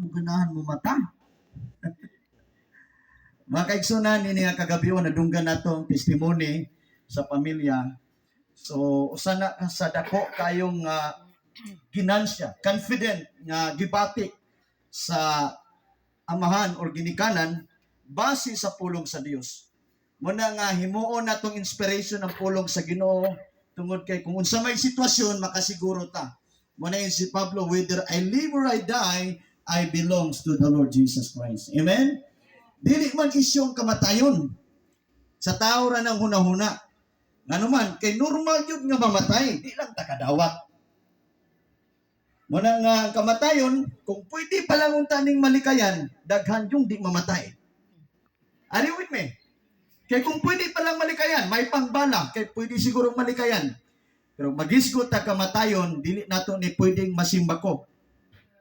mo ganahan mo mata. Mga kaigsunan, ini nga kagabi nadunggan nato ang testimony sa pamilya. So usa na ka sa dako kayong ginansya, confident nga gibati sa amahan or ginikanan base sa pulong sa Dios. Muna nga himuon natong inspiration ang pulong sa Ginoo tungod kay kung unsa may sitwasyon, makasiguro ta. Muna yun si Pablo, "Whether I live or I die, I belongs to the Lord Jesus Christ." Amen? Dili man isyong kamatayon. Sa tao ra ng hunahuna. Ngano man, kay normal yun nga mamatay, di lang ta kadawat. Muna nga ang kamatayon, kung pwede pa lang unta ning malikayan, daghan yung di mamatay. Are you with me? Kay kung pwede pa lang malikayan, may pangbala, kay pwede siguro malikayan. Pero magisgot ta kamatayon, dili nato ni pwedeng masimbako.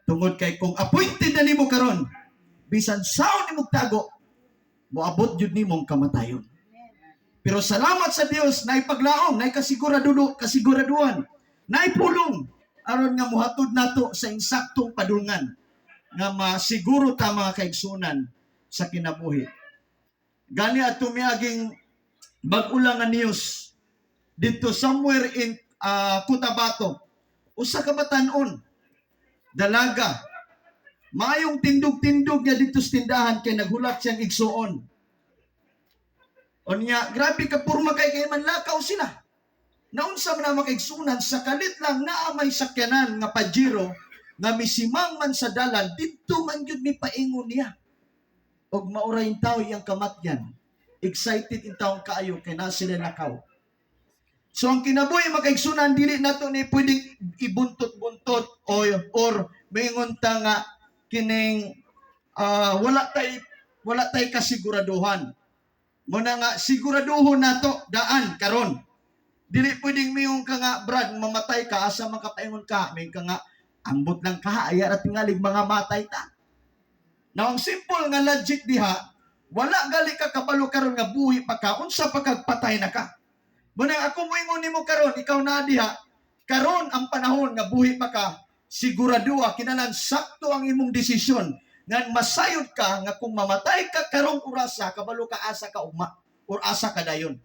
Tungod kay kung appointed na nimo karon, bisan saon nimo tago, moabot jud nimong kamatayon. Pero salamat sa Dios, naipaglaom, naay kasigurado, kasiguraduhan, naipulong aron nga mohatod nato sa insaktong padulngan nga masiguro ta, mga kaigsunan, sa kinabuhi. Gani ato miaging bag-o lang nga news dito somewhere in Cotabato. Usa ka batan-on, dalaga. Maayong tindog-tindog niya dito sa tindahan kay naghulat siyang igsuon. Unya, grabe ka purma kay kay manlakaw sila. Naunsa man na, makaigsunan, sa kalit lang naa may sakyanan nga Pajero nga misimang man sa dalan didto man gyud mi paingon niya. Og maura yung tao iyang kamatyan. Excited in taong kaayo kay na sila lakaw. So ang kinabuhi, makaigsunan, dili nato ni pwedeng ibuntot-buntot o or maingon ta nga kining wala tay kasiguraduhan. Muna nga siguraduhon nato daan karon. Dili pwedeng mingon ka nga, "Brad, mamatay ka, asa makapaingon ka?" Mingon ka nga, "Ambot lang ka, aya ra tingalig mga matay ta." Now, ang simple nga logic diha, wala gali ka kabalo karon nga buhi pa ka, unsa pa kag patay na ka. Muna ako moingon nimo karon, ikaw na diha, karon ang panahon nga buhi pa ka, siguraduha kinalan sakto ang imong desisyon nga masayod ka nga kung mamatay ka karong orasa, kabalo ka asa ka ugma or asa ka dayon.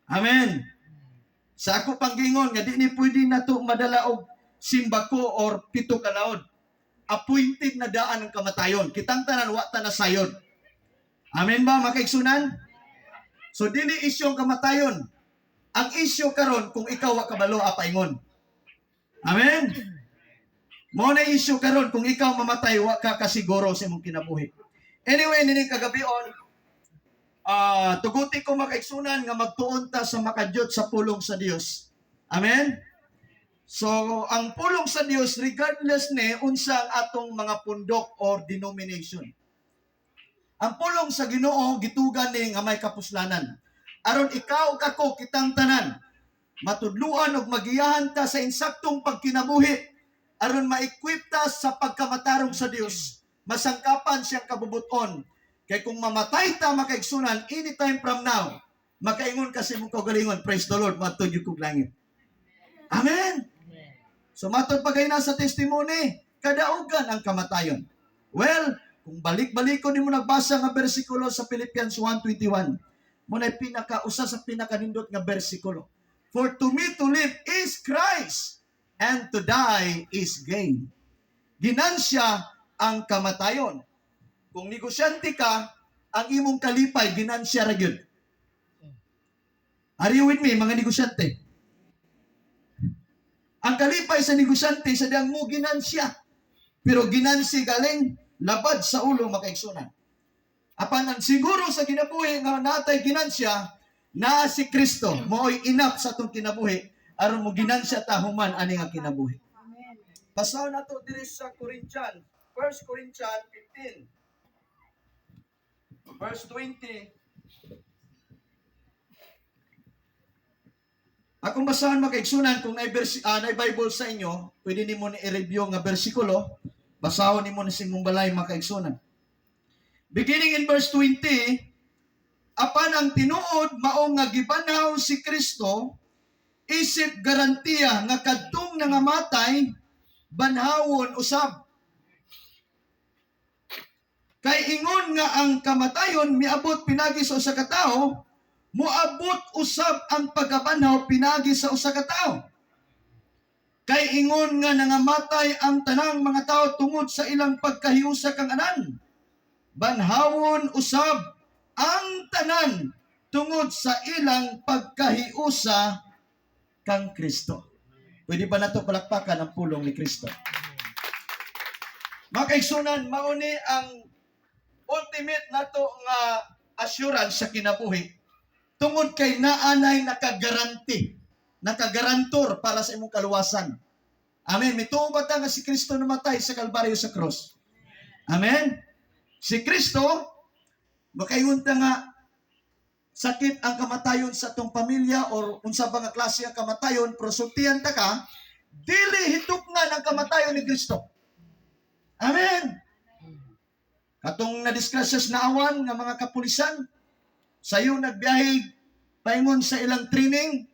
Amen. Sa ako panggingon nga di ni pwede nato madala og simbako or pito ka laod. Appointed na daan ang kamatayon. Kitang tanan wa ta na sayod. Amen ba, makaigsunan? So dili isyu ang kamatayon. Ang isyu karon kung ikaw wa kabalo apaingon. Amen. Mao na isyu karon kung ikaw mamatay, wa ka kasiguro sa imong kinabuhi. Anyway, nining kagabion, tuguti ko, makaigsunan, nga magtuon ta sa makadyot sa pulong sa Dios. Amen? So, ang pulong sa Dios, regardless ni unsa ang atong mga pundok or denomination. Ang pulong sa Ginoo gitugan ni nga may kapuslanan. Aron ikaw ug ako, kitang tanan, matudluan ug magiyahan ta sa insaktong pagkinabuhi aron ma-equip ta sa pagkamatarong sa Dios. Masangkapan siyang kabubuton. Kay kung mamatay ta, makaigsunan, anytime from now, makaingon ka sa imong kaugalingon, "Praise the Lord, moadto gyud kog langit." Amen. So matod pa na sa testimony, kadaugan ang kamatayon. Well, kung balik-balik ko nimo nagbasa nga bersikulo sa Philippians 1:21, mo na pinaka usa sa pinakanindot nga bersikulo. "For to me to live is Christ and to die is gain." Ginansya ang kamatayon. Kung negosyante ka, ang imong kalipay ginansya ra gyud. Are you with me, mga negosyante? Ang kalipay sa negosyante sa diyang mo ginansya. Pero ginansi galing labad sa ulo, makaigsunan. Apan ang siguro sa kinabuhi nga natay ginansya na si Kristo, mao'y enough sa atong kinabuhi aron mo ginansya ta human ani nga kinabuhi. Basahon nato diri sa Corinthian, 1 Corinthians 15 verse 20. Akong basahan, makaigsunan, kung naay Bible sa inyo, pwede nimo ni i-review nga bersikulo, basahon nimo ni sa imong balay, makaigsunan. Beginning in verse 20, "Apan ang tinuod mao nga gibanhaw si Kristo isip garantiya nga kadtong nangamatay banhawon usab." Kay ingon nga ang kamatayon miabot pinagi sa usa ka tawo, moabot usab ang pagkabanhaw pinagi sa usa ka tawo. Kay ingon nga nangamatay ang tanang mga tao tungod sa ilang pagkahiusa kang Adan, banhawon usab ang tanan tungod sa ilang pagkahiusa kang Kristo. Pwede ba nato palakpakan ang pulong ni Kristo? Mga kaigsunan, mao ni ang ultimate nato nga assurance sa kinabuhi tungod kay naanay nakagaranti, nakagarantor para sa imong kaluwasan. Amen. Mituo ba ta nga si Kristo namatay sa Kalbaryo, sa cross? Amen. Si Kristo, makaingon ta nga sakit ang kamatayon sa atong pamilya or unsa ba nga klase ang kamatayon, pero sultihan ta ka, dili hitupngan ang kamatayon ni Kristo. Amen. Katong nadisgrasya sa Naawan nga mga kapulisan, sayo nagbiyahe paingon sa ilang training,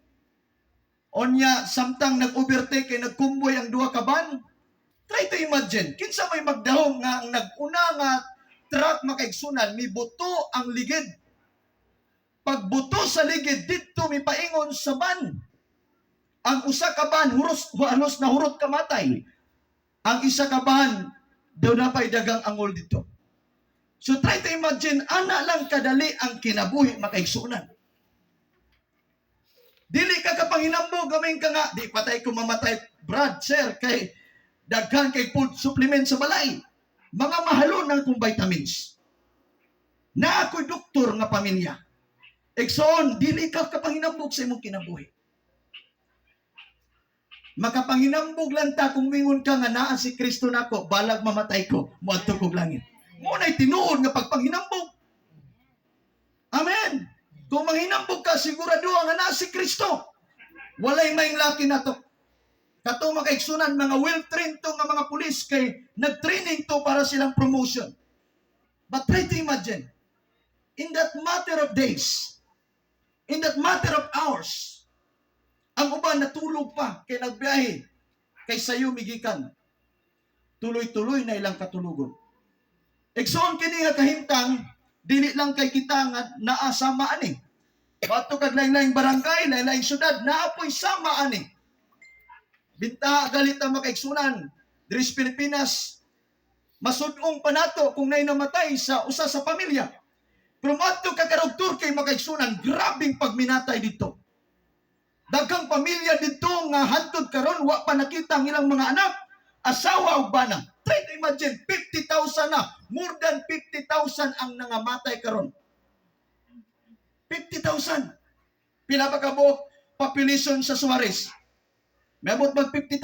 onya samtang nag-overtake kay nagkumboy ang duha ka van. Try to imagine, kinsa may magdahom nga ang nag-una nga truck, makaigsunan, mibuto ang ligid. Pagbuto sa ligid, didto mipaingon sa van. Ang usa ka van, huros, halos na hurot kamatay. Ang isa ka van, daw na pa'y dagang angol dito. So try to imagine, ana lang kadali ang kinabuhi, makaigsunan. Dili ka kapanghinambog, gamin ka nga, "Di patay ko mamatay, Brad, sir, kay daghan kay food supplement sa balay. Mga mahalon ng kong vitamins. Na ako'y doktor nga pamilya." Igsoon, dili ka kapanghinambog sa imong kinabuhi. Makapanginambog lang ta kung mingon ka nga naa si Kristo nako, balag mamatay ko, moadto kog langit. Mao na'y tinuod nga pagpanghinambog. Amen. Kung manghinambog ka, sigurado nga naa si Kristo. Walay may laki nato. Kato, makaigsunan, mga well-trained to nga mga pulis kay nag-training to para silang promotion. But try to imagine, in that matter of days, in that matter of hours, ang uban natulog pa kay nagbiyahe, kay sayo migikan. Tuloy-tuloy na ilang katulugon. Igsoon, kini nga kahimtang, dili lang kay kita nga naa sama ani. Bato kag lain-laing barangay, lain-laing syudad, naa poy sama ani. Bintaha galit ang, makaigsunan. Diri sa Pilipinas, masudong pa nato kung nay namatay sa usa sa pamilya. Pero moadto ka karog Turkey, makaigsunan, grabing pagminatay dito. Daghang pamilya dito nga hantod karon wa pa nakita ang ilang mga anak, asawa ug bana. Try to imagine, 50,000 na, more than 50,000 ang nangamatay karon. 50,000. Pila ba kabuok population sa Suarez? May mag 50,000?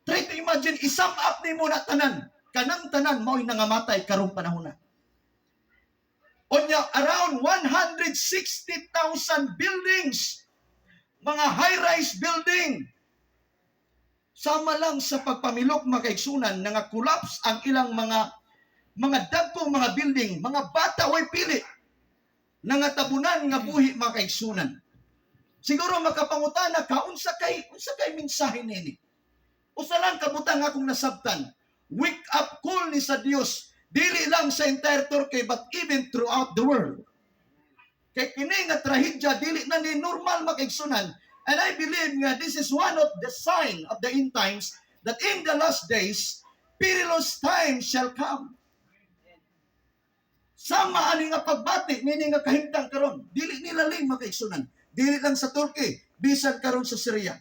Try to imagine, i-sum up nimo na tanan. Kanang tanan mao'y nangamatay karong panahon na. Onya, around 160,000 buildings, mga high-rise building, sama lang sa pagpamilok, makaigsunan, nga collapse ang ilang mga dagkong mga building, mga bata way pili, nangatabunan nga buhi, makaigsunan. Siguro makapangutana ka, unsa kay mensahe nini? Usa lang kabutang akong nasabtan. Wake up call ni sa Dios dili lang sa entire Turkey but even throughout the world. Kay kini nga trahedya dili na ni normal, makaigsunan. And I believe nga this is one of the sign of the end times, that in the last days perilous times shall come. Sama ani nga pagbati nini nga kahimtang karon, dili nila ling, makaigsunan. Dili lang sa Turkey, bisan karon sa Syria.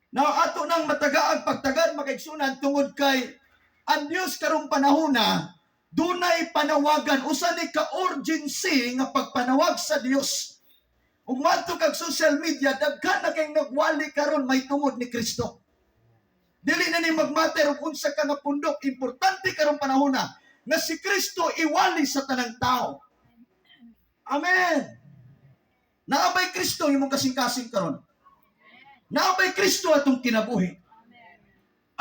Now ato nang matagaag pagtagad, makaigsunan, tungod kay ang Dios karong panahon na dunay panawagan, usa ni ka urgency nga pagpanawag sa Dios. Ug moadto kag social media, daghan na kay nagwali karon may tungod ni Kristo. Dili na ni magmatter og unsa ka nga pundok, importante karong panahon na nga si Kristo iwali sa tanang tao. Amen. Naa bay Kristo imong kasing-kasing karon? Naa bay Kristo atong kinabuhi?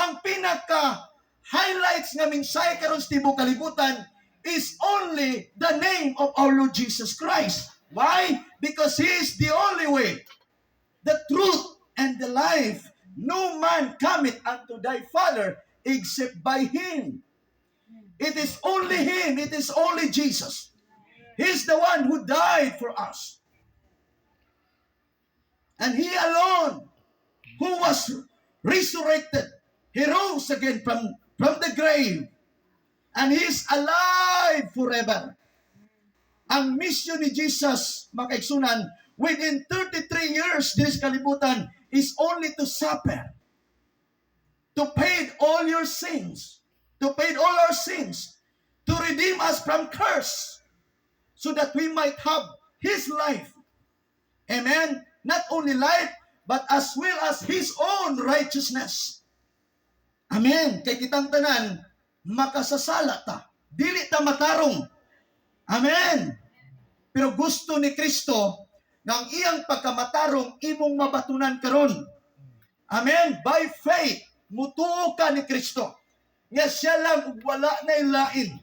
Ang pinaka highlights nga mensahe karon sa tibuok kalibutan is only the name of our Lord Jesus Christ. Why? Because He is the only way, the truth, and the life. No man cometh unto thy Father except by Him. It is only Him. It is only Jesus. He's the one who died for us. And He alone who was resurrected. He rose again from the grave. And He is alive forever. Ang mission ni Jesus, mga kaigsunan, within 33 years diri sa kalibutan is only to suffer, to pay all your sins, to pay all our sins, to redeem us from curse, so that we might have His life. Amen? Not only life, but as well as His own righteousness. Amen. Kay kitang tanan, makasasala ta. Dili ta matarong. Amen. Pero gusto ni Kristo nga ang iyang pagkamatarong imong mabatunan karon. Amen. By faith, mutuo ka ni Kristo nga siya lang ug wala na lain.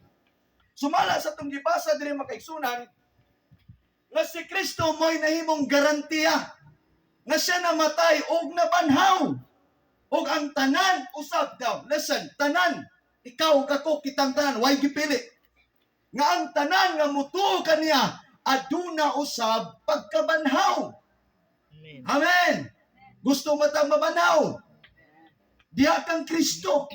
Sumala sa atong gibasa diri, mga kaigsunan, nga si Kristo mo'y nahimong garantiya nga siya namatay ug nabanhaw. Ug ang tanan usab daw. Listen, tanan, ikaw ug ako, kitang tanan, way gipili. Nga ang tanan nga mutuo kaniya aduna usab pagkabanhaw. Amen. Amen. Gusto mo tang mabanhaw? Diha kang Kristo.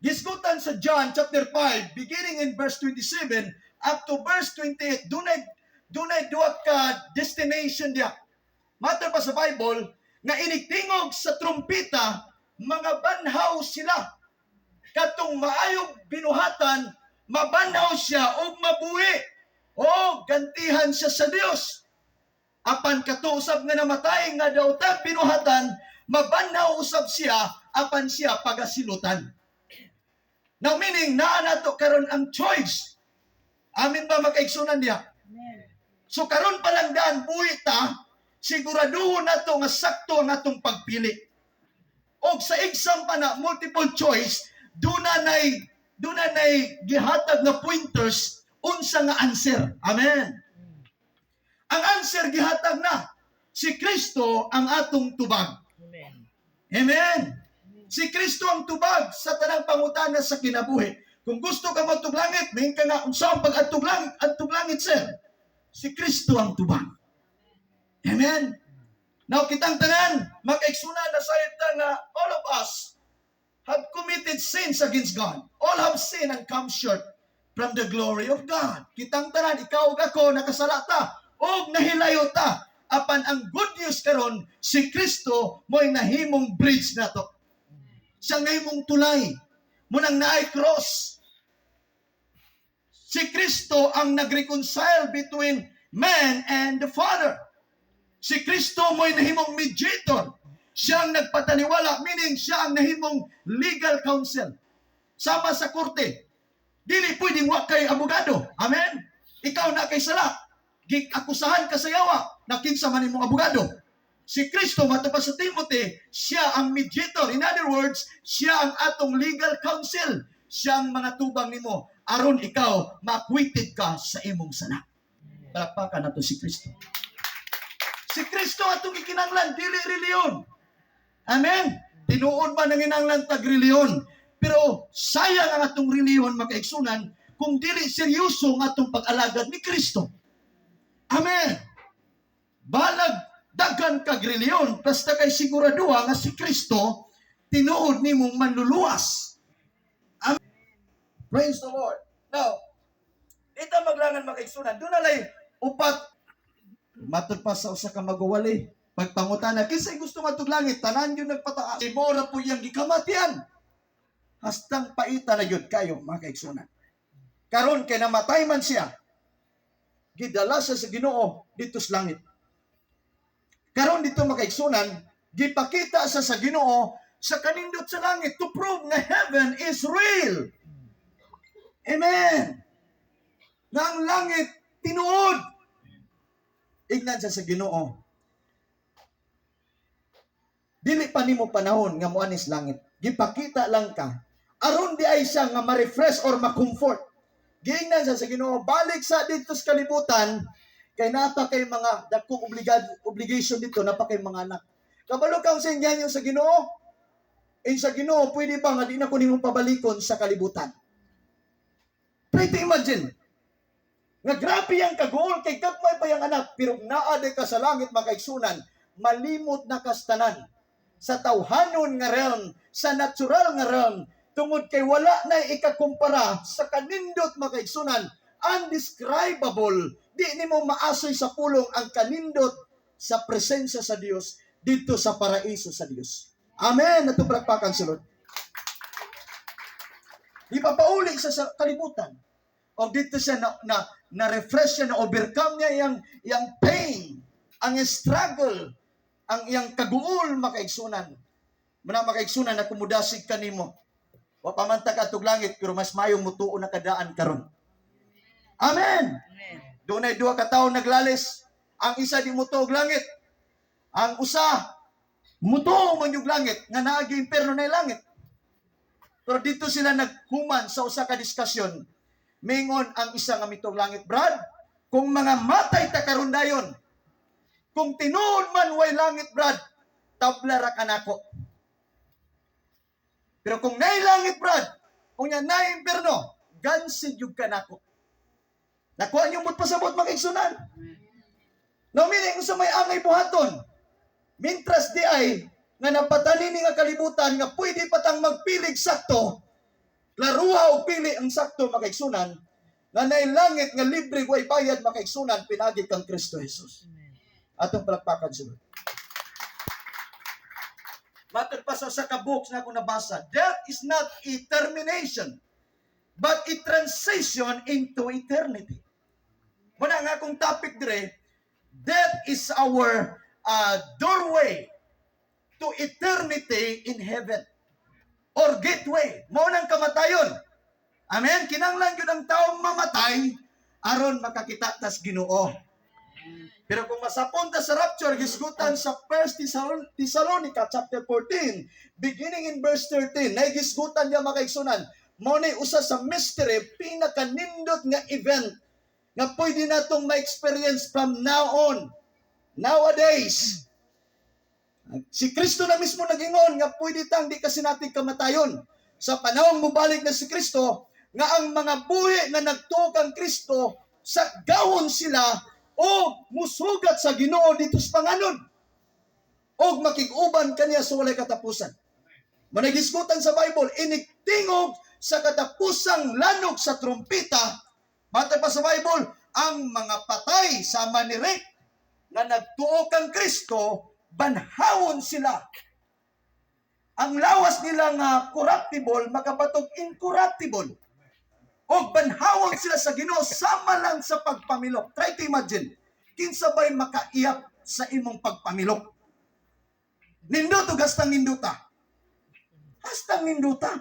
Gisgutan sa John chapter 5, beginning in verse 27 up to verse 28, dunay duha ka destination diha. Matud pa sa Bible nga inigtingog sa trumpita, mga banhaw sila. Katong maayong binuhatan, mabanhaw siya og mabuhi. O gantihan siya sa Dios. Apan kato usab nga namatay nga daotag binuhatan, mabanhaw usab siya, apan siya pagasilutan. Now meaning, naa nato karon ang choice. Amen ba, mga kaigsunan, diha? So karon pa lang daan buhi ta, siguraduhon nato nga sakto ang atong pagpili. Og sa exam pa na multiple choice, duna nay gihatag nga pointers unsa nga answer. Amen. Ang answer gihatag na. Si Kristo ang atong tubag. Amen. Amen. Si Kristo ang tubag sa tanang pangutana sa kinabuhi. Kung gusto ka moadtog langit, may ka nga unsa ang pag-adtog langit, adtog langit, sir? Si Kristo ang tubag. Amen. Now kitang tanan, mga kaigsunan, nasayod ta nga all of us have committed sins against God. All have sinned and come short from the glory of God. Kitang tanan, ikaw ug ako, nakasala ta ug nahilayo ta. Apan ang good news karon, si Kristo mo'y nahimong bridge nato. Siya nahimong tulay. Mao nang naay cross. Si Kristo ang nag-reconcile between man and the Father. Si Kristo mo'y nahimong mediator. Siya ang nagpataliwala, meaning siya ang nahimong legal counsel. Sama sa korte. Dili pwedeng wa kay abogado. Amen? Ikaw na kay sala. Akusahan ka sa yawa na kinsa man imong abogado. Si Kristo, matud pa sa Timothy, siya ang mediator. In other words, siya ang atong legal counsel. Siya ang mga tubang nimo aron ikaw ma-acquitted ka sa imong sala. Palakpakan nato si Kristo. Si Kristo atong gikinahanglan, dili reliyon. Amen. Tinuod ba nanginahanglan tag reliyon? Pero sayang ang atong reliyon, mga kaigsunan, kung dili seryoso ang atong pag-alagad ni Kristo. Amen. Balag daghan kag reliyon, basta kay siguraduha nga si Kristo tinuod nimong manluluwas. Amen. Praise the Lord. Now, dito maglangan, mga kaigsunan, duna lay upat. Matud pa sa usa ka magwawali. Pagpangutana, kinsay gusto ngadtog langit, tanan yung nagpataas. Mao ra po iyang gikamatian. Hastang paita na yun kayo, mga kaigsunan. Karon kay namatay man siya, gidala siya sa Ginoo dito sa langit. Karon dito, mga kaigsunan, gipakita siya sa Ginoo sa kanindot sa langit to prove nga heaven is real. Amen. Nga ang langit tinuod. Ingnan siya sa Ginoo, "Dili pa nimo panahon nga moanis langit. Gipakita lang ka aron di ay siya nga ma-refresh or ma-comfort." Giingnan siya sa Ginoo, "Balik sa dito sa kalibutan kay naa pa kay mga dakong obligation dito, naa pa kay mga anak." Kabalo ka sa inyo sa Ginoo? In sa Ginoo, "Pwede ba nga di na ko nimo pabalikon sa kalibutan?" Try to imagine. Nga grabe ang kaguol kay gagmay pa yang anak, pero naa diay ka sa langit, makaigsunan, malimot na kas tanan sa tawhanon nga realm, sa natural nga realm, tungod kay wala na ikakumpara sa kanindot, makaigsunan, undescribable. Di nimo maasoy sa pulong ang kanindot sa presensya sa Dios dito sa paraiso sa Dios. Amen. Atong palakpakan sulod. Ipapauli siya sa kalibutan. O dito siya na refresh siya, na overcome niya yang pain, ang struggle, ang iyang kaguol, makaigsunan. Muna, makaigsunan, na kumudasig kanimo. Wa pa man ta kaadtog langit, pero mas mayong mutuo na kadaan karon. Amen. Amen. Dunay duha ka tawo naglalis. Ang isa di mutuo og langit. Ang usa mutuo man yung langit nga naa gyud imperno na langit. Pero dito sila naghuman sa usa ka diskusyon. Mingon ang isa nga mituo og langit, "Brad, kung mga matay ta karon dayon, kung tinuod man way langit, Brad, tabla ra kanako. Pero kung naay langit, Brad, unya naay imperno, gansid jud kanako." Nakuha niyo mo't pasabot, mga igsunan. No, meaning sa may angay buhaton. Mintras di ay nga napatani ni nga kalibutan nga pwede patang magpilig sakto, laruha og pili ang sakto, makaigsunan, nga naay langit nga libre, way bayad, makaigsunan, pinagi kang Kristo Jesus. Atong palakpakan sila. Matod pa sa usa ka books na akong nabasa, death is not a termination, but a transition into eternity. Muna nga akong topic dire, death is our doorway to eternity in heaven. Or gateway. Mao nang kamatayon. Amen? Kinanglan gyud ang taong mamatay aron makakita tas Ginoo. Pero kung masapon ta sa rapture, gisgutan sa 1 Thessalonica chapter 14, beginning in verse 13, naigisgutan niya, makaigsunan, mao ni usa sa mystery, pinakanindot nga event nga pwede natong ma-experience from now on. Nowadays. Si Kristo na mismo nagingon nga pwede tang di kasi natin kamatayon. Sa panahong mubalik na si Kristo, nga ang mga buhi nga nagtuo kang Kristo, sa gawon sila o musugat sa Ginoo dito sa panganod. Og makig-uban kaniya sa walay katapusan. Managisgutan sa Bible, inigtingog sa katapusang lanog sa trumpita, matay pa sa Bible, ang mga patay sa manirik nga nagtuo kang Kristo, banhawon sila. Ang lawas nila nga corruptible, makabatog incorruptible. O banhawon sila sa Ginoo sama lang sa pagpamilok. Try to imagine, kinsa bay makaiyap sa imong pagpamilok? Nindot o gastang ninduta? Hastang ninduta.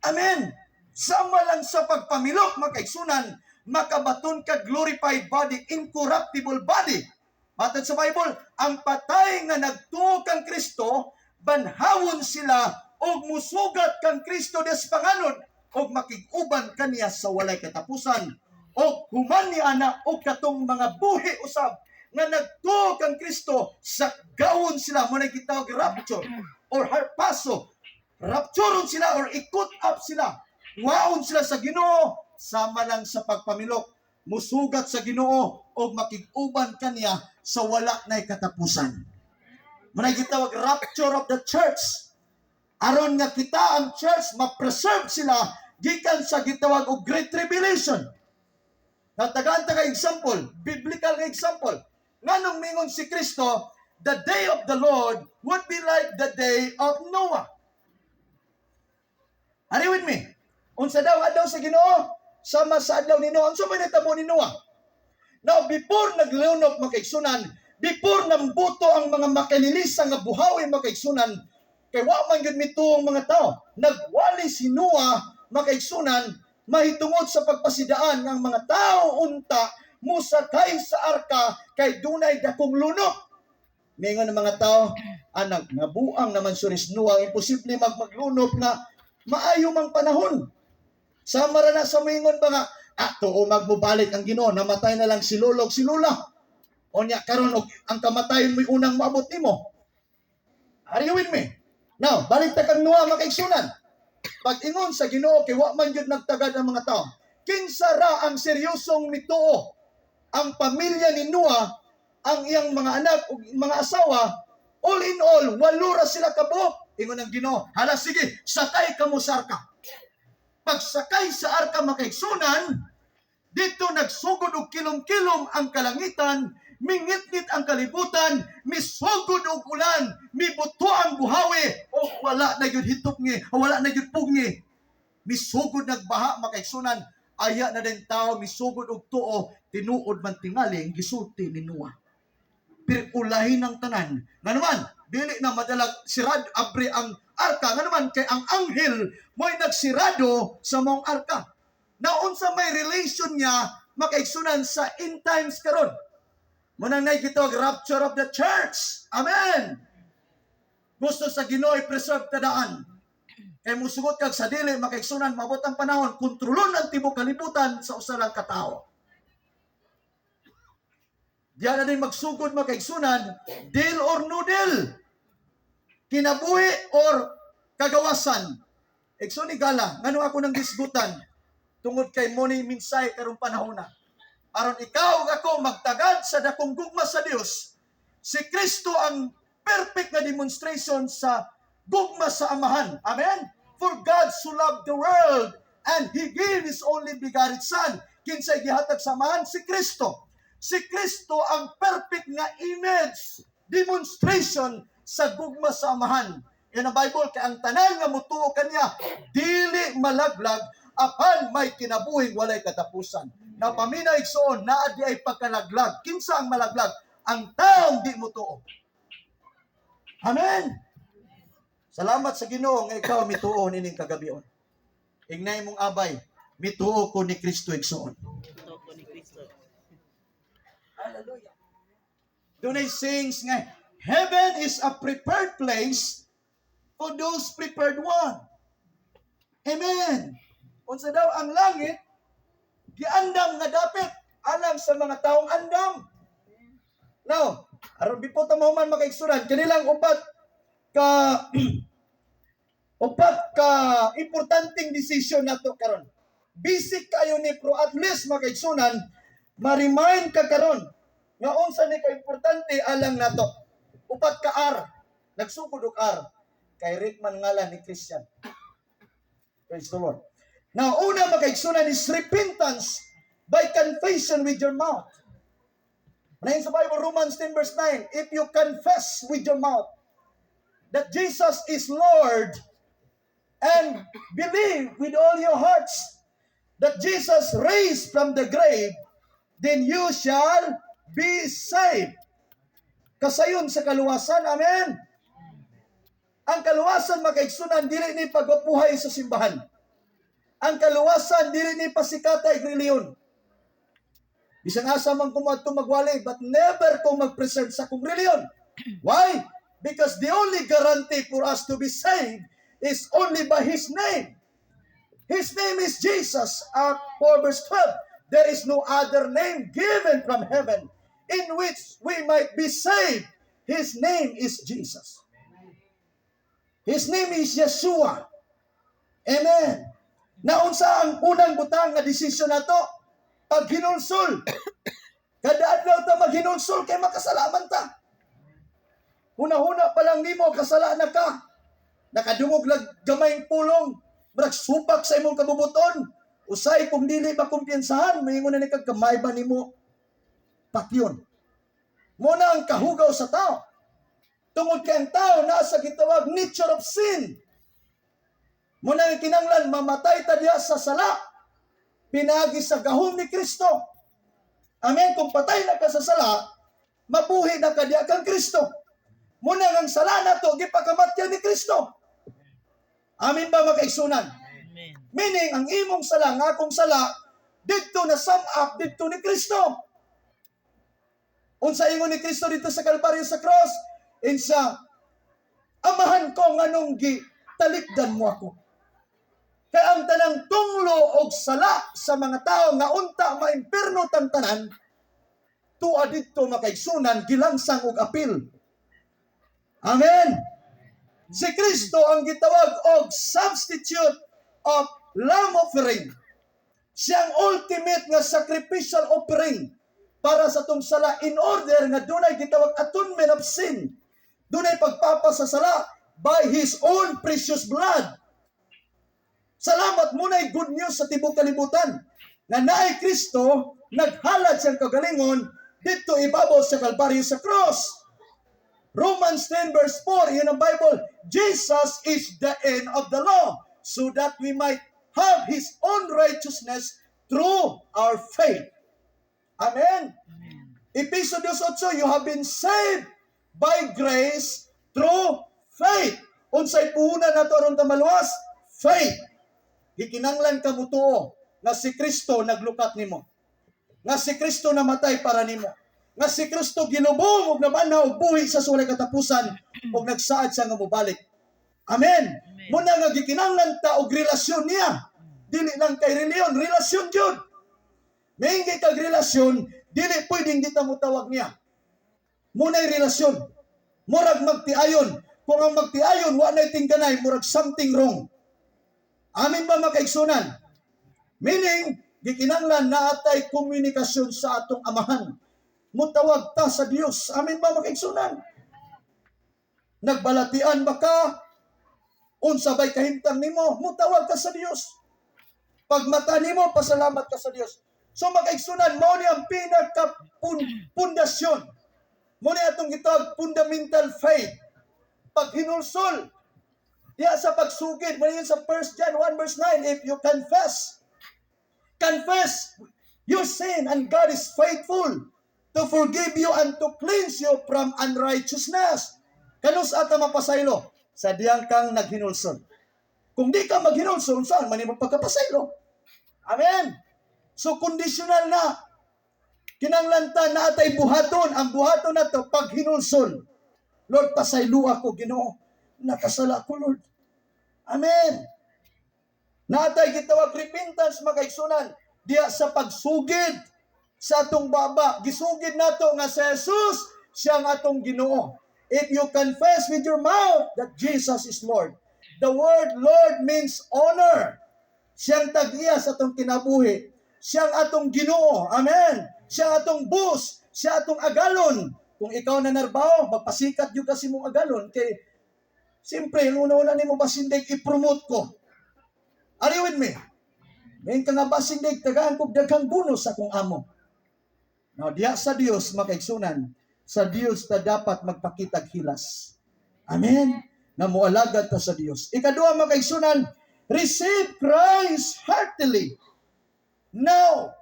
Amen. Sama lang sa pagpamilok, makaigsunan, makabaton ka glorified body, incorruptible body. Matod sa Bible, ang patay nga nagtuo kang Kristo, banhawon sila og musugat kang Kristo des panganod og makig-uban kaniya sa walay katapusan. Og human ni ana og katong mga buhi usab nga nagtuo kang Kristo, sa gawon sila. Mo na gitawag rapture or harpazo. Rapturon sila or ikut up sila. Waon sila sa Ginoo sama lang sa pagpamilok. Musugat sa Ginoo og makig-uban kaniya sa wala nay katapusan. Mao gitawag rapture of the church. Aron nga kita ang church ma-preserve sila gikan sa gitawag og Great Tribulation. Natagaan ta ka example, biblical nga example. Nganong mingon si Kristo, the day of the Lord would be like the day of Noah? Are you with me? Unsa daw adlaw sa Ginoo? Sama sa adlaw ni Noah. Unsa may nahitabo ni Noah? Now, before naglunok, makaigsunan, before nambuto ang mga makalilisa nga buhawi, makaigsunan, kay wa man gyud mituong mga tao. Nagwali si Noah, makaigsunan, mahitungod sa pagpasidaan ng mga tao unta musakay sa arka kay dunay dakong lunok. Mingon ng mga tao, "Anak, nabuang naman suris Noah, imposible maglunok na maayo mang panahon." Sama ra na sa mingon ba nga, "Ah, tuo magbubalik ang Ginoo, namatay na lang si lolo ug si lola." Unya karon og ang kamatayon mo'y unang maabot nimo. Are you with me? Now, balik ta kang Noah, makaigsunan. Pag-ingon sa Ginoo kay wa man gyud nagtagad ang mga tao. Kinsa ra ang seryosong mituo? Ang pamilya ni Noah, ang iyang mga anak ug mga asawa, all in all, walo ra sila kabuok. Ingon ang Ginoo, "Hala sige, sakay kamo sa arka." Pagsakay sa arka, makaigsunan, dito nagsugod og kilom-kilom ang kalangitan, mingitngit ang kalibutan, misugod og ulan, mibuto ang buhawi, o wala na gyud hitupngi, wala na gyud pugngi. Misugod nagbaha, makaigsunan, aya na din tao misugod og tuo, tinuod man tingali ang gisulti ni Noah. Pero ulahin ang tanan. Nga naman, dili na madalag sirad abri ang arka. Nga naman, kay ang anghel mo'y nagsirado sa maong arka. Naunsa may relation niya, makaigsunan, sa end times karon? Munang nay gitawag rapture of the church. Amen. Gusto sa Ginoo i-preserve tadaan. Kay musugot kag sa dili, makaigsunan, mabot ang panahon, kontrolon ang tibok kalibutan sa usa lang ka tawo. Diyan na din magsugod, makaigsunan, deal or no deal. Kinabuhi or kagawasan. Igsoon higala, ngano ako nang gisgutan? Tungod kay mo ni minsay karong panahon na. Aron ikaw ug ako magtagad sa dakong gugma sa Dios. Si Kristo ang perfect na demonstration sa gugma sa Amahan. Amen? For God so loved the world and He gave His only begotten Son. Kinsay gihatag sa Amahan? Si Kristo. Si Kristo ang perfect nga image, demonstration sa gugma sa Amahan. Yan ang Bible, kay ang tanan nga mutuo kaniya, dili malaglag, apan may kinabuhing walay katapusan. Napaminaw, igsoon, naa di ay pagkalaglag. Kinsa ang malaglag? Ang taong di mutuo. Amen. Salamat sa Ginoo nga ikaw mituo nining kagabion. Ignay mong abay, mituo ko ni Kristo, igsoon. Ito ko ni Kristo. Hallelujah. Dunay sings nga, "Heaven is a prepared place for those prepared one." Amen. Unsa daw ang langit? Giandam nga dapit alang sa mga taong andam. Now, aron before ta mahuman, makaigsunan, kanilang upat ka importanteng desisyon nato karon. Basic kayo ni, pero at least, makaigsunan, ma-remind ka karon nga unsa ni ka importante alang nato. Upat ka R. Nagsugod og R. Kay Rick man ngalan ni Christian. Praise the Lord. Now, una, makaigsunan, is repentance by confession with your mouth. Nain sa Bible, Romans 10 verse 9, "If you confess with your mouth that Jesus is Lord and believe with all your hearts that Jesus raised from the grave, then you shall be saved." Kasayon sa kaluwasan, amen. Ang kaluwasan, makaigsunan, dili ni pagpapuhay sa simbahan. Ang kaluwasan, dili ni pasikatay reliyon. Bisang asa man ko moadto magwali, but never ko mag-present sa akong reliyon. Why? Because the only guarantee for us to be saved is only by His name. His name is Jesus. Act 4 verse 12. "There is no other name given from heaven in which we might be saved. His name is Jesus." His name is Yeshua. Amen. Naunsa ang unang butang nga desisyon nato? Paghinulsol. Kada adlaw ta maghinulsol kay makasalaman ta. Huna-huna pa lang nimo, kasala na ka. Nakadungog lang gamayng pulong, murag supak sa imong kabubuton. Usay kung dili ba kumpiyansahan, moingon na ni kag kamay ba nimo patyon. Muna ang kahugaw sa tao. Tungod kay ang tao nasa gitawag nature of sin. Muna ang kinanglan mamatay ta diha sa sala. Pinagi sa gahom ni Kristo. Amen. Kung patay na ka sa sala, mabuhi na ka diha kang Kristo. Muna ang sala nato gipakamatyan ni Kristo. Amen ba, makaigsunan? Amen. Meaning, ang imong sala, ang akong sala, didto na sum up didto ni Kristo. Unsa ingon ni Kristo dito sa Kalbaryo sa cross? Insa, "Amahan ko, nganong gi talikdan mo ako?" Kay ang tanang tunglo og sala sa mga tao nga unta maimpirno tang tanan, tuwa didto, makaigsunan, gilangsang og apil. Amen. Si Kristo ang gitawag og substitute of lamb offering. Siya ang ultimate nga sacrificial offering para sa atong sala in order nga dunay gitawag atonement of sin. Dunay pagpapasasala by His own precious blood. Salamat, mao na'y good news sa tibok kalibutan. Na naay Kristo, naghalad siyang kagalingon dito ibabaw sa Kalbaryo, sa cross. Romans 10 verse 4, yun ang Bible, Jesus is the end of the law so that we might have His own righteousness through our faith. Amen. Epeso 2:8, you have been saved by grace through faith. Unsay puhunan nato aron ta maluwas? Faith. Gikinanglan ka mutuo nga si Kristo naglukat nimo. Nga si Kristo namatay para nimo. Nga si Kristo gilubong ug nabanhaw ug buhi sa walay katapusan ug nagsaad siya nga mobalik. Amen. Mao na nga gikinanglan ta og relasyon niya. Dili lang kay reliyon, relasyon gyud. Maingay kag relasyon, dili pwedeng di ta motawag niya. Mao na'y relasyon. Murag magtiayon. Kung ang magtiayon, wa na'y tingganay, murag something wrong. Amen ba, mga kaigsunan? Meaning, gikinanglan naa tay komunikasyon sa atong amahan. Mutawag ta sa Dios. Amen ba, mga kaigsunan? Nagbalatian ba ka? Unsa bay kahimtang nimo? Mutawag ka sa Dios. Pagmata nimo, pasalamat ka sa Dios. So mga kaigsunan, mao ni ang pinaka pundasyon. Mao ni atong gitawag fundamental faith. Paghinulsol. Diya sa pagsugid, mao yun sa 1 John 1 verse 9, if you confess your sin and God is faithful to forgive you and to cleanse you from unrighteousness. Kanus-a ta mapasaylo? Sa diyang kang naghinulsol. Kung di ka maghinulsol, saan man mo pagkapasaylo? Amen. So conditional na. Kinanglan ta naa tay buhaton. Ang buhaton na to, paghinulsol. Lord, pasaylo ako, Ginoo. Nakasala ko, Lord. Amen. Naa tay gitawag repentance, mga kaigsunan. Diya sa pagsugid sa atong baba. Gisugid nato nga si Jesus siyang atong Ginoo. If you confess with your mouth that Jesus is Lord. The word Lord means honor. Siyang tag-iya sa atong kinabuhi. Siyang atong Ginoo. Amen. Siya atong boss. Siya atong agalon. Kung ikaw nanarbaho, magpasikat gyud kasi mong agalon. Kay, siyempre, yung una-una nimo basin day i-promote ko. Are you with me? May ka nga basin day, tagaan kog daghang bonus sa akong amo. Now, diya sa Dios, mga kaigsunan, sa Dios ta dapat magpakitag hilas. Amen. Na mualagad ta sa Dios. Ikaduha, mga kaigsunan, receive Christ heartily. Now,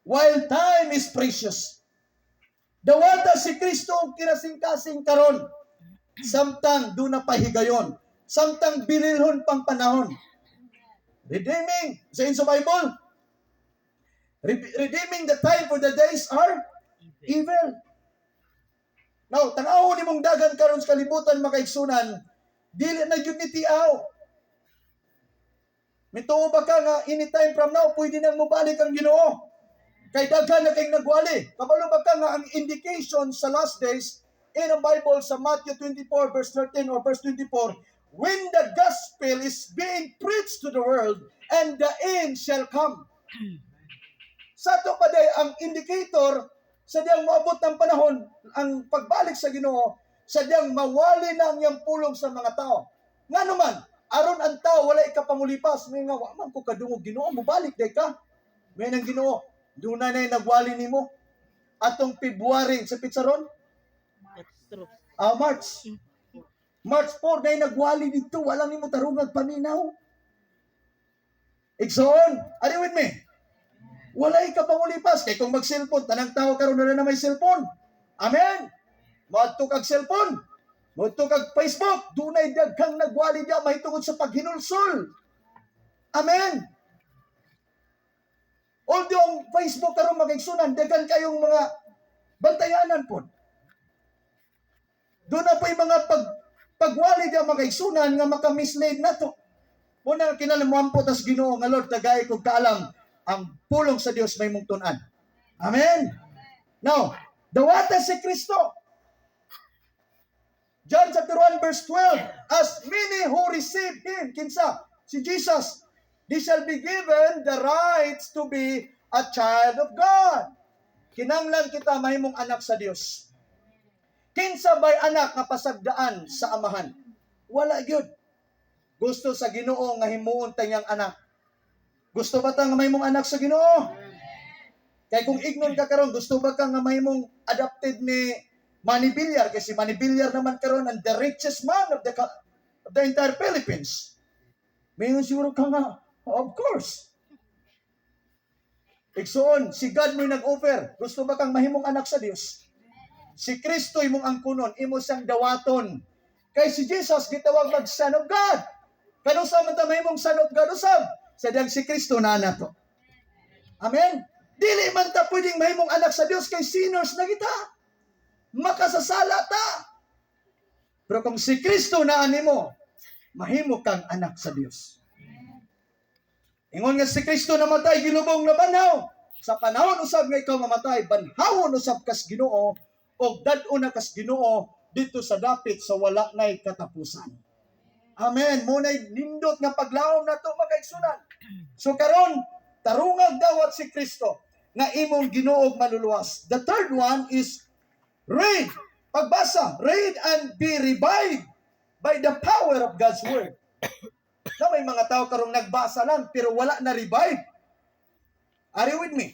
while time is precious. Dawata si Kristo og kinasing-kasing karon. Samtang duna pa higayon. Samtang bililhon pang panahon. Redeeming, sa sa Bible, redeeming the time, for the days are evil. Now, tan-awon nimong dagan karon sa kalibutan, mga kaigsunan, dili na gyud ni tiaw. Mituo ba ka nga anytime from now pwede nang mobalik ang Ginoo? Kay daghan na kay nagwali. Kabalo ba ka nga ang indication sa last days in the Bible sa Matthew 24 verse 13 or verse 24, when the gospel is being preached to the world and the end shall come. Sa ato pa day ang indicator sa diyang moabot ng panahon ang pagbalik sa Ginoo, sa diyang mawali na ang iyang pulong sa mga tao. Nga naman, aron ang tao wala ikapangulipas, may nga wa man ko kadungog, Ginoo, mobalik day ka. May nang Ginoo, duna na nagwali nimo atong February sa pitsaron. True. Ah, March. March 4 na nagwali dito, walang nimo tarungag paminaw. Igsoon, are you with me? Walay ka pangulipas. Kay kung mag-cellphone, tanang tao karon na may cellphone. Amen. Moadto kag cellphone. Moadto kag Facebook, dunay daghang nagwali diya mahitungod sa paghinulsol. Amen. Although ang Facebook karon, mga kaigsunan, daghan kayong mga bantayanan pod. Duna po'y mga pagwali diya, mga kaigsunan, nga maka-mislead na to. Muna kinahanglan mo tas Ginoo nga Lord, tagay kog kaalam ang pulong sa Dios may mong tun-an. Amen. Now, dawata si Kristo. John chapter 1 verse 12, as many who received him, kinsa? Si Jesus. They shall be given the rights to be a child of God. Kinanglan kita mahimong anak sa Dios. Kinsa bay anak nga pasagdaan sa amahan? Wala gyud. Gusto sa Ginoo nga himuon ta niyang anak. Gusto ba ta nga mahimong anak sa Ginoo? Kay kung ignon ka karon, gusto ba ka nga mahimong adopted ni Manny Villar? Kasi Manny Villar naman karon ang the richest man of the entire Philippines. Mayon siguro ka nga, "Of course." Igsoon, si God mo'y nag-offer. Gusto ba kang mahimong anak sa Dios? Si Kristo imong angkunon, imo siyang dawaton. Kay si Jesus gitawag mag Son of God. Kanus-a man ta mahimong Son of God usab? Sa diyang si Kristo naa nato. Amen. Dili man ta pwedeng mahimong anak sa Dios kay sinners na kita. Makasasala ta. Pero kung si Kristo naa nimo, mahimo kang anak sa Dios. Ingon nga si Kristo namatay, gilubong, nabanhaw. Sa panahon usab nga ikaw mamatay, banhawon usab kas Ginoo og dad-on na kas Ginoo didto sa dapit sa wala nay katapusan. Amen. Mao nay nindot nga paglaom nato, mga kaigsunan. So karon, tarungag dawat si Kristo nga imong Ginoo ug Manluluwas. The third one is read. Pagbasa, read and be revived by the power of God's word. Na may mga tao karong nagbasa lang pero wala na revive. Are you with me?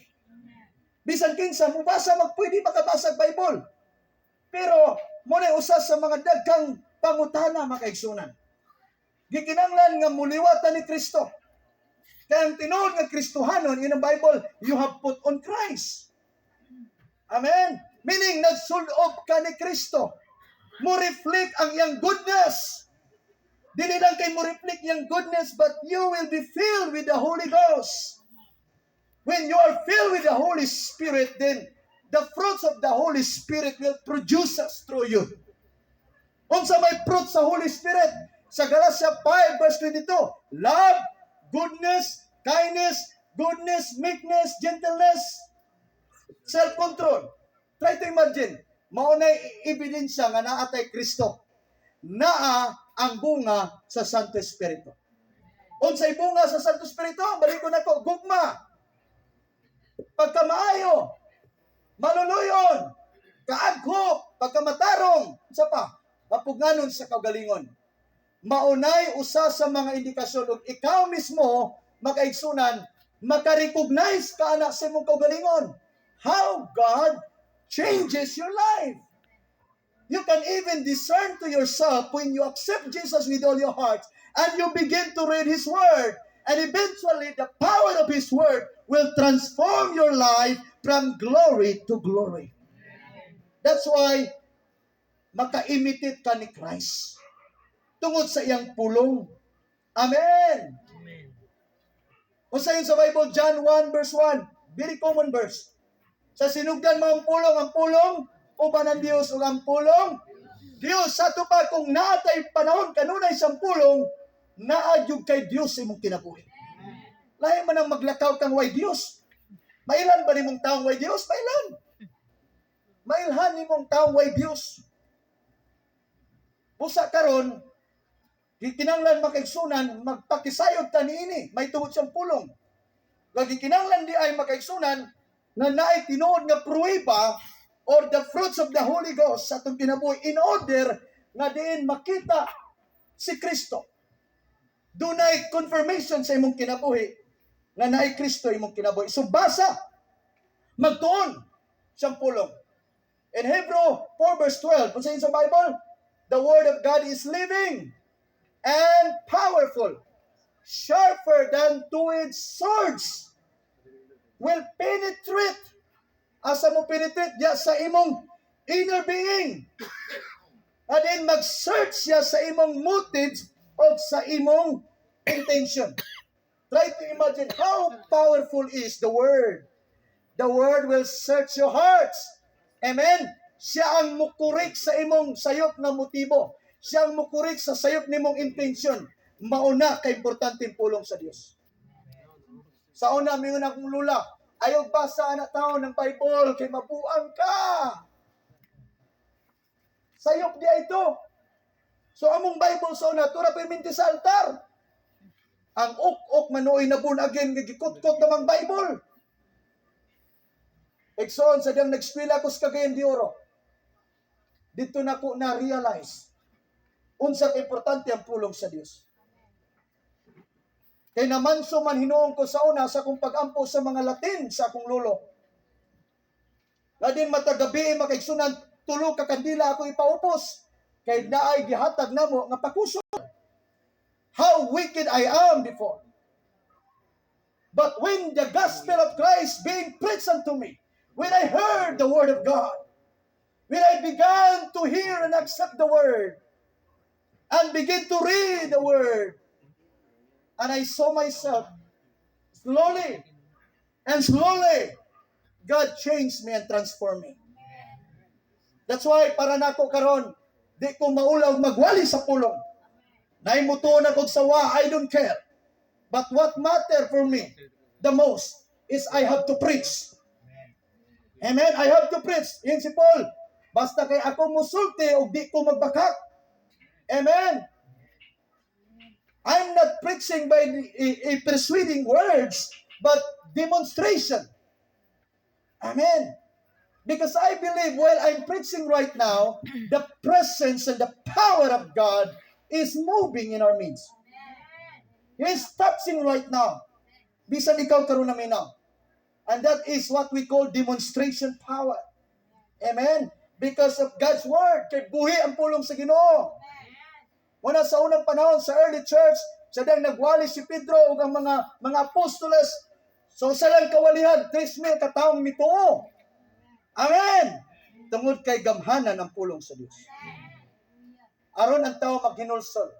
Bisan kinsa mubasa, magpwede makabasa og Bible. Pero mao na usa sa mga daghang pangutana, mga kaigsunan. Gikinanglan nga muliwat ta ni Kristo. Kaya ang tinuod nga Kristohanon in the Bible, you have put on Christ. Amen. Meaning, nagsulob ka ni Kristo. Mo reflect ang iyang goodness. Dili lang kay mo reflect iyang goodness, but you will be filled with the Holy Ghost. When you are filled with the Holy Spirit, then the fruits of the Holy Spirit will produce us through you. Unsa may fruit sa Holy Spirit? Sa Galatia 5 verse 22, love, goodness, kindness, goodness, meekness, gentleness, self-control. Try to imagine, mao na ebidensya nga naa tay Kristo. Naa ang bunga sa Santo Espiritu. Unsay bunga sa Santo Espiritu? Balikon nako, gugma. Pagkamaayo, maluluyon, kaaghop, pagkamatarong, isa pa, mapugnanon sa kaugalingon. Mao nay usa sa mga indikasyon ug ikaw mismo, makaigsunan, makarecognize ka ana sa imong kaugalingon. How God changes your life. You can even discern to yourself when you accept Jesus with all your heart and you begin to read His Word. And eventually, the power of His Word will transform your life from glory to glory. That's why maka-imitate ka ni Christ. Tungod sa iyang pulong. Amen. Amen. Unsa yun sa Bible, John 1 verse 1. Very common verse. Sa sinugdan mo ang pulong, uban ang Dios ug ang pulong Dios. Sa ato pa kung naatay panahon kanunay sa pulong, naa gyud kay Dios sa imong kinabuhi. Lahi man ang maglakaw kang way Dios. Mailan ba nimong taong way Dios? Mailan. Mailhan nimong taong way Dios. Busa karon, gikinanglan, makaigsunan, magpakisayod ta niini, may tungod siyang pulong. Lagi kinanglan di ay, makaigsunan, nga naay tinuod nga pruweba or the fruits of the Holy Ghost sa atong kinabuhi in order nga diin makita si Kristo. Dunay confirmation sa imong kinabuhi nga naay Kristo imong kinabuhi. So basa, magtuon siyang pulong. In Hebrew 4 verse 12, unsa yun sa Bible? The word of God is living and powerful, sharper than two-edged swords, will penetrate. Asa mo penetrate? Diya sa imong inner being. And then mag-search siya sa imong motives o sa imong intention. Try to imagine how powerful is the word. The word will search your hearts. Amen? Siya ang mukurik sa imong sayop nga motibo. Siya ang mukurik sa sayop nimong intention. Mao na ka-importante ang pulong sa Dios. Sa una, mingon akong lula, "Ayaw basa na tao ng Bible kay mabuang ka." Sayop diay ito. So among Bible sa una, tura perminti sa altar. Ang ok-ok manuoy na born again nga gikutkot namang Bible. Igsoon, sa diyang nag-eskwela ko sa Cagayan de Oro, dito na ko na-realize unsa ka importante ang pulong sa Dios. Kay namanso man hinuon ko sa una sa akong pag-ampo sa mga Latin sa akong lolo. Ladin matag gabi, makaigsunan, tulo ka kandila ako ipaupos. Kay naay gihatag namo nga pakusog. How wicked I am before. But when the gospel of Christ being preached unto me, when I heard the word of God, when I began to hear and accept the word, and begin to read the word, and I saw myself slowly and slowly, God changed me and transformed me. That's why para nako karon, di ko maulaw magwali sa pulong. Naay mutuo na kog sawa, I don't care. But what matter for me the most is I have to preach. Amen? I have to preach. Yan si Paul. Basta kay ako musulti og di ko magbakak. Amen? I'm not preaching by a persuading words, but demonstration. Amen. Because I believe while I'm preaching right now, the presence and the power of God is moving in our midst. He is touching right now. Bisan ikaw karon naminaw. And that is what we call demonstration power. Amen. Because of God's word, kay buhi ang pulong sa Ginoo. Muna sa unang panahon sa early church, sa dang nagwali si Pedro ug ang mga apostoles, so sa lang kawalihan, 3,000 ka taong mituo. Amen. Tungod kay gamhanan ang pulong sa Dios. Aron ang tao maghinulsol.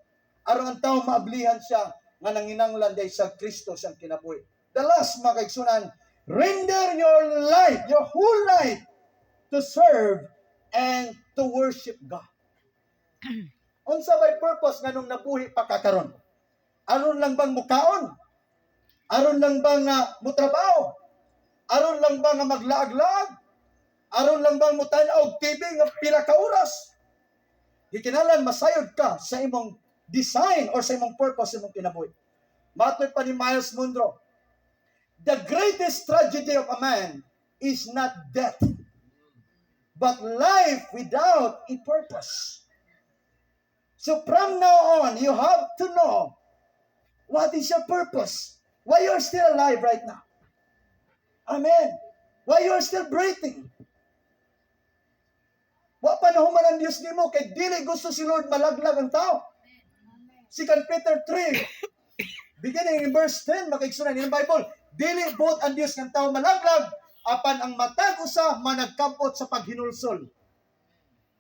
Aron ang tao maablihan siya nga nanginanglan day sa Kristo siyang kinabuhi. The last, mga kaigsunan, render your life, your whole life, to serve and to worship God. Unsa bay purpose nganong nabuhi pa ka karon? Aron lang bang mukaon? Aron lang bang nga mutrabaho? Aron lang ba nga maglaag-laag? Aron lang bang mutan-aw og TV nga pila ka oras? Gikinahanglan masayod ka sa imong design or sa imong purpose sa imong kinabuhi. Matod pa ni Myles Munroe, "The greatest tragedy of a man is not death, but life without a purpose." So from now on, you have to know what is your purpose. Why you're still alive right now. Amen. Why you're still breathing. Wa pa nahuman ang Diyos nimo kay dili gusto si Lord malaglag ang tao. 2 Peter 3, beginning in verse 10, makaigsunan in the Bible, dili buot ang Diyos ng tao malaglag, apan ang matag usa managkampot sa paghinulsol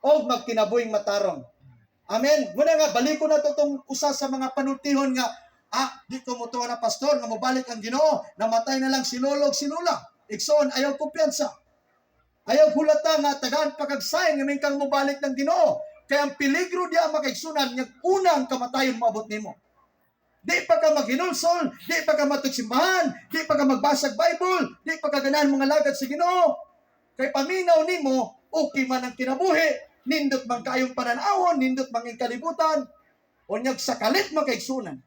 o magkinabuhing matarong. Amen. Muna nga, baliko na to tong usa sa mga panultihon nga, di ko mutuo na, pastor, nga mobalik ang Ginoo, namatay na lang si lolo ug si lola. Igsoon, ayaw kumpiyansa. Ayaw hulata nga tagaan pa kag sign nga kang mobalik ng Ginoo. Kaya ang peligro diya, makaigsunan, nga unang kamatayon moabot nimo. Di pa ka maghinulsol, di pa ka matugsimbahan, di pa ka magbasag Bible, di pa ka ganahan mga lagad sa Ginoo. Kay paminaw nimo, okay man ang kinabuhi, nindot man kayong pananawon, nindot man ang kalibutan, unyag sa kalit, makaigsunan.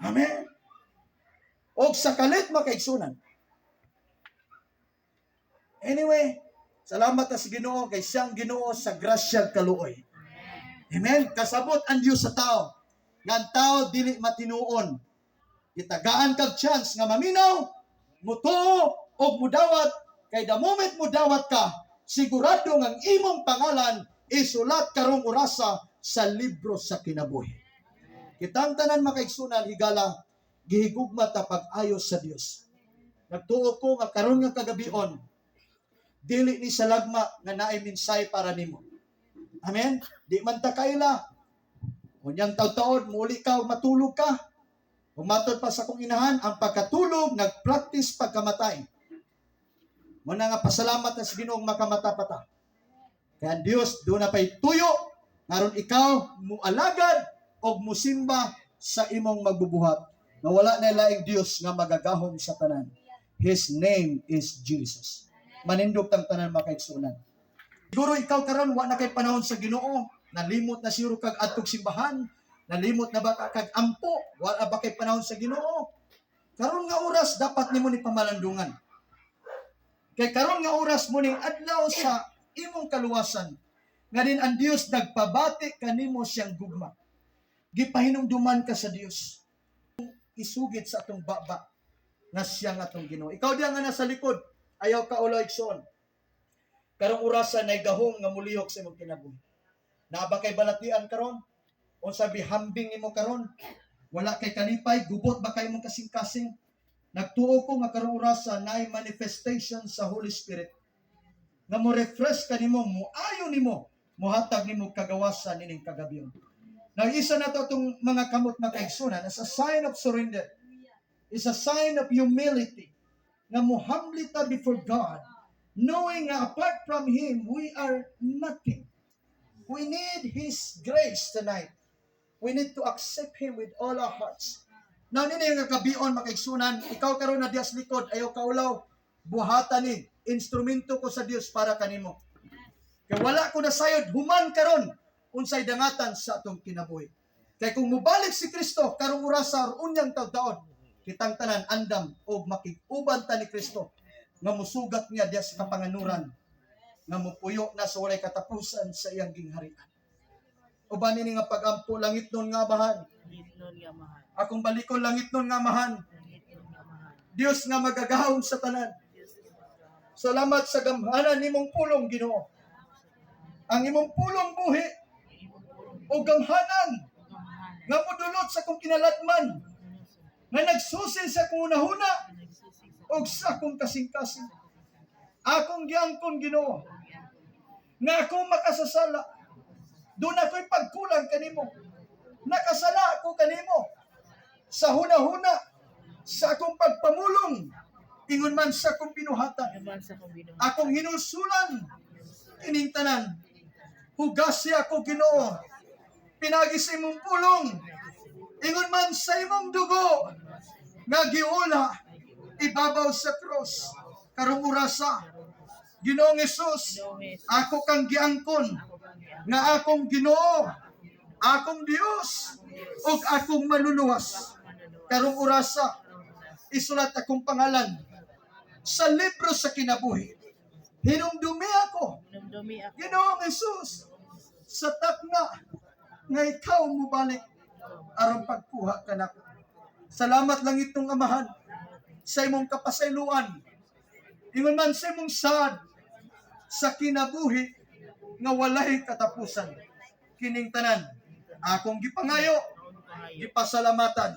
Amen. Og sa kalit, makaigsunan. Anyway, salamat na sa Ginoo kay siyang Ginoo sa grasya ug kaluoy. Amen. Kasabot ang Dios sa tao. Nga ang tao dili matinuon. Gitagaan kag chance nga maminaw, mutuo og mudawat, kay the moment mudawat ka, sigurado nga ang imong pangalan isulat karong orasa sa libro sa kinabuhi. Kitang tanan, makaigsunan, higala, gihigugma ta pag-ayo sa Dios. Nagtuo ko nga karon nga kagabion, dili ni sa lagma nga naay mensahe para nimo. Amen? Di man ta kaila. Unyang taud-taod, muli ka, matulog ka. Umatod pa sa kong inahan, ang pagkatulog, nag-practice pagkamatay. Muna nga pasalamat na sa Ginoong makamata pa ta. Kaya ang Diyos, duna pa'y tuyo, ngaron ikaw mualagad o musimba sa imong magbubuhat. Na wala na laing Diyos nga magagahom sa tanan. His name is Jesus. Manindog tang tanan, makaigsunan. Siguro ikaw karon wa na kay panahon sa Ginoo, nalimot na siguro kag adtog simbahan, Nalimot na ba ka kag ampo? Wala ba kay panahon sa Ginoo? Karon nga oras, dapat nimo ni pamalandungan. Kay karon nga oras mo ning adlaw sa imong kaluwasan. Nga din ang Dios nagpabati kanimo siyang gugma. Gipahinumduman ka sa Dios. Isugid sa atong baba nga siya nga atong Ginoo. Ikaw diya nga nasa likod, ayaw ka ulaw, igsoon. Karong orasa nay gahom nga mulihok sa imong kinabuhi. Naa ba kay balatian karon? Unsa bihambing nimo karon? Wala kay kalipay, gubot ba kay imong kasing-kasing? Nagtuo ko nga karong orasa naay manifestation sa Holy Spirit nga mo refresh kanimo, moayo nimo, mohatag nimo kagawasan nining kagabion. Nag-isa na to itong mga kamot, mga kaigsunan, as a sign of surrender. Is a sign of humility nga mo-humbly ta before God, knowing nga apart from Him, we are nothing. We need His grace tonight. We need to accept Him with all our hearts. Now, nini nga kabion, mga kaigsunan, ikaw karon na dias likod, ayaw kaulaw, buhatan ni, instrumento ko sa Dios para kanimo. Kay wala ko nasayod human karon unsay dangatan sa atong kinabuhi. Kay kung mobalik si Kristo karong orasa or unyang taud-taon, kitang tanan andam og makig-uban ta ni Kristo nga musugat niya diya sa kapanganuran nga mupuyo na sa walay katapusan sa iyang gingharian. Uban nini nga pagampo, Langitnon nga Amahan. Langitnon nga Amahan. Akong balikon, Langitnon nga Amahan. Langitnon nga Amahan. Dios nga magagahom sa tanan. Diyos nga magagahom. Salamat sa gamhanan nimong pulong, Ginoo. Ang imong pulong buhi o gamhanan nga modulot sa akong kinalatman, nga nagsusi sa akong hunahuna og sa akong kasing-kasing. Akong giangkon, Ginoo, nga ako makasasala. Duna ako'y pagkulang kanimo. Nakasala ako kanimo sa hunahuna, sa akong pagpamulong, ingon man sa akong binuhatan. Naman sa akong binuhatan. Akong hinulsulan ining tanan. Hugasi ako, Ginoo, pinaagi sa imong pulong, ingon man sa imong dugo nga giula ibabaw sa cross. Karong orasa, Ginoong Hesus, Ginoong Jesus, ako kang giangkon ako kang giangkon nga akong Ginoo, akong Dios, ug akong manluluwas. manluluwas. Karong orasa, isulat akong pangalan sa libro sa kinabuhi. Hinumdumi ako, Hinumdumi ako, Ginoong Hesus, sa takna nga ikaw mobalik aron pagkuha kanako. Salamat, Langitnong Amahan, sa imong kapasayloan, ingon man sa imong saad sa kinabuhi nga walay katapusan. Kining tanan akong gipangayo, akong gipangayo, gipasalamatan,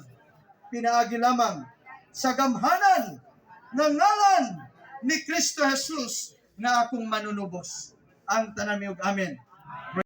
pinaagi lamang sa gamhanan nga ngalan ni Kristo Jesus nga akong manunubos. Ang tanan miog amen.